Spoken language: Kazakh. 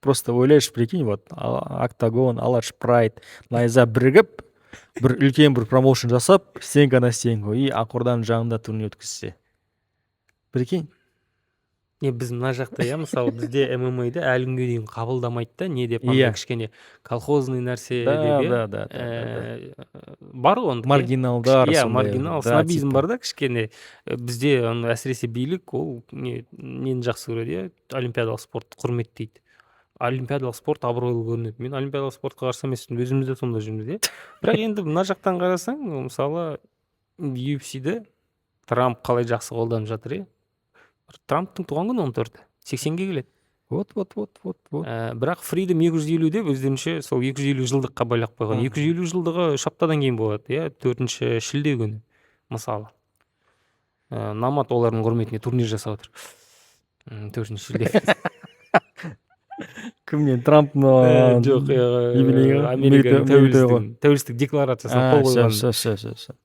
Просто ойлашы, прикинь, вот Октагон, Алаш Прайд, Найза бірігіп, бір үлкен бір промоушн жасап, стенка на стенку, и Ақорданың жанында турнир өткізсе, прикинь. Не, біз мына жақта, иә, мысалы, бізде ММА-ді әлі күнге дейін қабылдамайды да, не деп, андай кішкене колхозный нәрсе деп, иә. да да да да да Бар ғой ондікі, иә. Маргиналдар Иә, сондай. Маргинал, снобизм типа. бар да кішкене. Бізде аны, әсіресе билік, ол не, нені жақсы көреді, иә, олимпиадалық спортты құрметтейді, олимпиадалық спорт абыройлы көрінеді. Мен олимпиадалық спортқа қарсы емеспін, өзіміз де сонда жүрміз, иә. Бірақ енді мына жақтан қарасаң, мысалы, UFC-ді Трамп қалай жақсы қолданып жатыр, иә. Трамптың туған күні 14-і, 80-ге келеді. Вот, вот, вот, вот, вот. Бірақ Freedom 250 деп өздерінше сол 250 жылдыққа байлап қойған. 250 жылдығы 3 аптадан кейін болады, иә, 4 шілде күні, мысалы. Намат олардың құрметіне турнир жасап жатыр 4 шілде. Кімнен, Трамптың? Жоқ, юбилейі? Американың Мерейтой ғой. тәуелсіздік декларациясына қол қойған. Все, все, все, все.